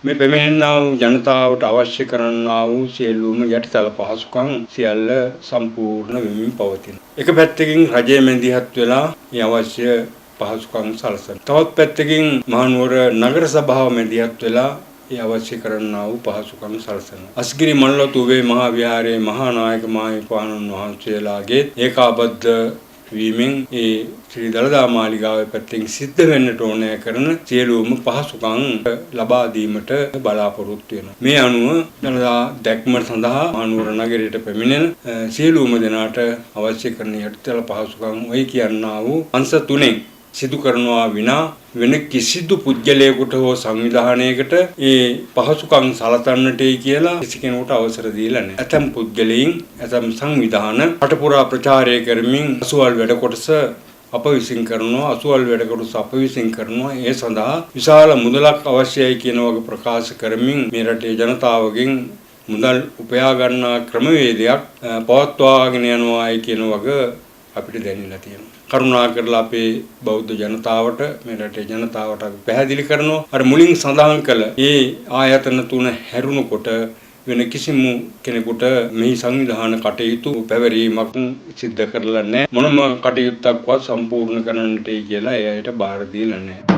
මේ පැමිණෙනා වූ ජනතාවට අවශ්‍ය කරන්නා වූ සියලුම යටිතල පහසුකම් සියල්ල සම්පූර්ණ වෙමින් පවතිනවා. එක පැත්තකින් රජය මැදිහත් වෙලා මේ අවශ්‍ය පහසුකම් සලසනවා. තවත් පැත්තකින් මහනුවර නගර සභාව මැදිහත් වෙලා ඒ අවශ්‍ය කරන්නා වූ පහසුකම් සලසනවා. අස්ගිරි මල්වතු ඔබේ මහා විහාරයේ මහා නායක මාහිමිපාණන් වහන්සේලාගේ ඒකාබද්ධ වීමෙන් ඒ ශ්‍රී දළදා මාලිගාවේ පැත්තෙන් සිද්ධ වෙන්නට ඕනෑ කරන සියලුම පහසුකම් ලබා දීමට බලාපොරොත්තු වෙනවා. මේ අනුව දළදා දැක්ම සඳහා මහනුවර නගරයට පැමිණෙන සියලුම දෙනාට අවශ්‍ය කරන යටිතල පහසුකම් ඔය කියන්නා වූ අංශ තුනෙන් සිදු කරනවා විනා වෙන කිසිදු පුද්ගලයෙකුට හෝ සංවිධානයකට ඒ පහසුකම් සලසන්නටයි කියලා කිසි කෙනෙකුට අවසර දීලා නැහැ. ඇතැම් පුද්ගලයින්, ඇතැම් සංවිධාන රට පුරා ප්‍රචාරය කරමින් අසුවල් වැඩ කොටස අප විසින් කරනවා, අසුවල් වැඩ කොටස අප විසින් කරනවා, ඒ සඳහා විශාල මුදලක් අවශ්‍යයි කියන වගේ ප්‍රකාශ කරමින් මේ රටේ ජනතාවගෙන් මුදල් උපයා ගන්නා ක්‍රමවේදයක් පවත්වාගෙන යනවායි කියන වගේ අපිට දැනෙලා තියෙනවා. කරුණා කරලා අපේ බෞද්ධ ජනතාවට, මේ රටේ ජනතාවට අපි පැහැදිලි කරනවා, අර මුලින් සඳහන් කළ ඒ ආයතන තුන හැරුණකොට වෙන කිසිම කෙනෙකුට මෙහි සංවිධාන කටයුතු පැවරීමක් සිද්ධ කරලා නැහැ. මොනම කටයුත්තක්වත් සම්පූර්ණ කරන්නටයි කියලා ඒ අයට බාර දීලා නැහැ.